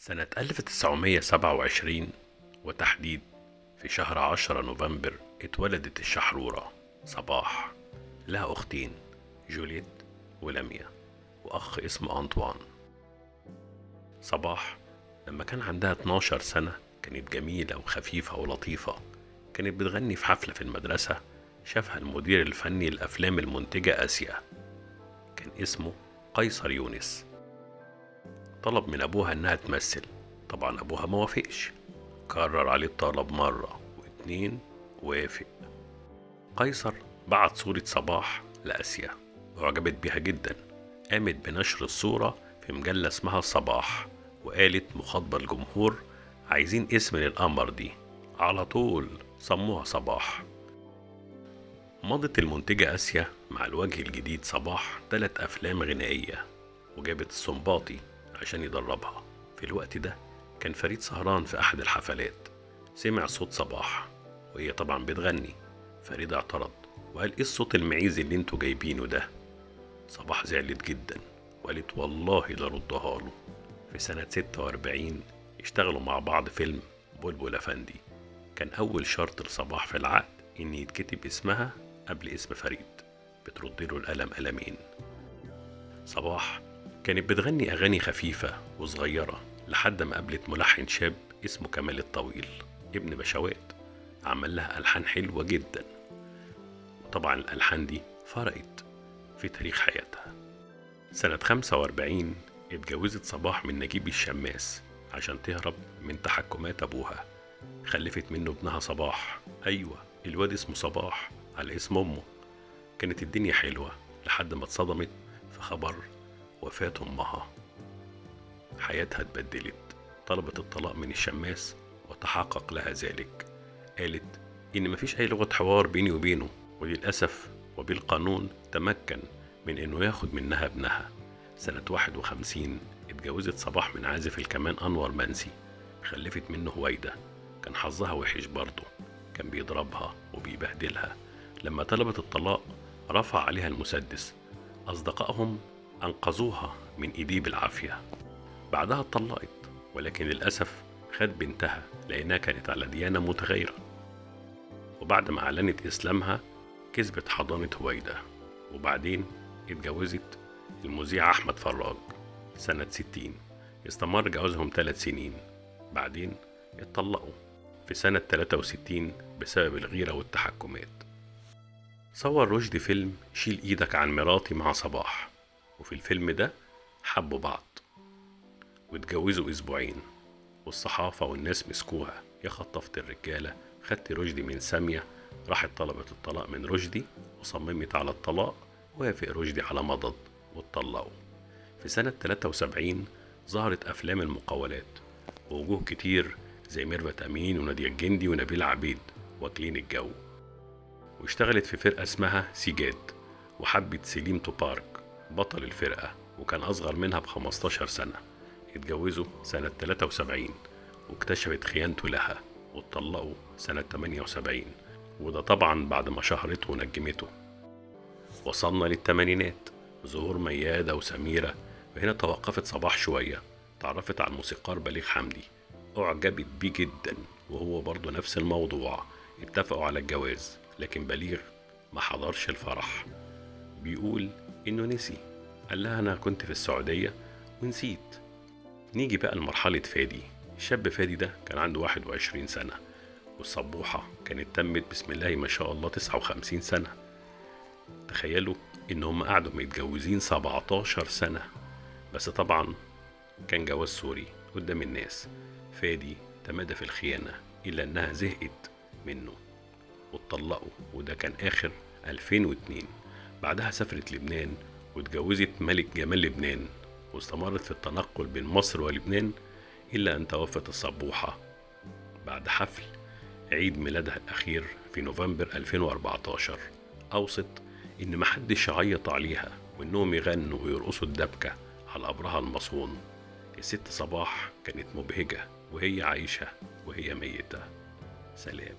سنة 1927 وتحديد في شهر 10 نوفمبر اتولدت الشحرورة صباح. لها أختين جوليت ولميا وأخ اسمه أنطوان. صباح لما كان عندها 12 سنة كانت جميلة وخفيفة ولطيفة. كانت بتغني في حفلة في المدرسة، شافها المدير الفني للأفلام المنتجة آسيا، كان اسمه قيصر يونس. طلب من أبوها إنها تمثل، طبعا أبوها ما وافقش، كرر عليه الطلب مرة واتنين، وافق. قيصر بعت صورة صباح لآسيا، وعجبت بيها جدا. قامت بنشر الصورة في مجلة اسمها الصباح، وقالت مخاطبة الجمهور عايزين اسم للقمر دي، على طول سموها صباح. مضت المنتجة آسيا مع الوجه الجديد صباح 3 أفلام غنائية، وجابت السنباطي عشان يدربها. في الوقت ده كان فريد سهران في أحد الحفلات، سمع صوت صباح وهي طبعا بتغني. فريد اعترض وقال ايه الصوت المعيز اللي انتوا جايبينه ده؟ صباح زعلت جدا وقالت والله لردها له. في سنة 46 اشتغلوا مع بعض فيلم بلبل أفندي. كان أول شرط لصباح في العقد إن يتكتب اسمها قبل اسم فريد، بترد له القلم قلمين. صباح كانت بتغني أغاني خفيفة وصغيرة لحد ما قابلت ملحن شاب اسمه كمال الطويل ابن بشوات، عمل لها ألحان حلوة جدا، وطبعا الألحان دي فرقت في تاريخ حياتها. سنة 45 اتجوزت صباح من نجيب الشماس عشان تهرب من تحكمات أبوها. خلفت منه ابنها صباح، أيوة الواد اسمه صباح على اسم أمه. كانت الدنيا حلوة لحد ما اتصدمت في خبر وفاة أمها. حياتها اتبدلت، طلبت الطلاق من الشماس وتحقق لها ذلك. قالت إن مفيش أي لغة حوار بيني وبينه، وللأسف وبالقانون تمكن من إنه ياخد منها ابنها. سنة 51 اتجوزت صباح من عازف الكمان أنور منسي، خلفت منه هويدة. كان حظها وحش برضه، كان بيضربها وبيبهدلها. لما طلبت الطلاق رفع عليها المسدس، أصدقائهم أنقذوها من إيديه بالعافية. بعدها اتطلقت، ولكن للأسف خد بنتها لأنها كانت على ديانة متغيرة. وبعد ما أعلنت إسلامها كسبت حضانة هويدة. وبعدين اتجوزت المذيع أحمد فراج سنة 60، استمر جوازهم 3 سنين. بعدين اتطلقوا في سنة 63 بسبب الغيرة والتحكمات. صور رشدي فيلم شيل ايدك عن مراتي مع صباح، وفي الفيلم ده حبوا بعض واتجوزوا أسبوعين، والصحافة والناس مسكوها، يا خطفت الرجالة، خدت رشدي من سامية. راحت طلبت الطلاق من رشدي وصممت على الطلاق، وافق رشدي على مضض واتطلقوا. في سنة 73 ظهرت أفلام المقاولات ووجوه كتير زي ميرفت أمين ونادية الجندي ونبيل عبيد واكلين الجو. واشتغلت في فرقة اسمها سيجاد، وحبت سليم توبارك بطل الفرقة، وكان أصغر منها ب15 سنة. اتجوزوا سنة 73 واكتشفت خيانته لها، واتطلقوا سنة 78، وده طبعا بعد ما شهرته ونجمته. وصلنا للثمانينات، ظهور ميادة وسميرة، وهنا توقفت صباح شوية. تعرفت على الموسيقار بليغ حمدي، أعجبت بيه جدا، وهو برضو نفس الموضوع، اتفقوا على الجواز، لكن بليغ ما حضرش الفرح. بيقول إنه نسي، قال لها أنا كنت في السعودية ونسيت. نيجي بقى لمرحلة فادي. الشاب فادي ده كان عنده 21 سنة، والصبوحة كانت تمت بسم الله ما شاء الله 59 سنة. تخيلوا إن هم قعدوا متجوزين 17 سنة، بس طبعا كان جواز سوري قدام الناس. فادي تمادى في الخيانة إلا أنها زهقت منه واتطلقوا، وده كان آخر 2002. بعدها سافرت لبنان واتجوزت ملك جمال لبنان، واستمرت في التنقل بين مصر ولبنان إلا أن توفت الصبوحة بعد حفل عيد ميلادها الأخير في نوفمبر 2014. أوصت إن محدش يعيط عليها، وإنهم يغنوا ويرقصوا الدبكة على قبرها المصون. الست صباح كانت مبهجة وهي عايشة وهي ميتة. سلام.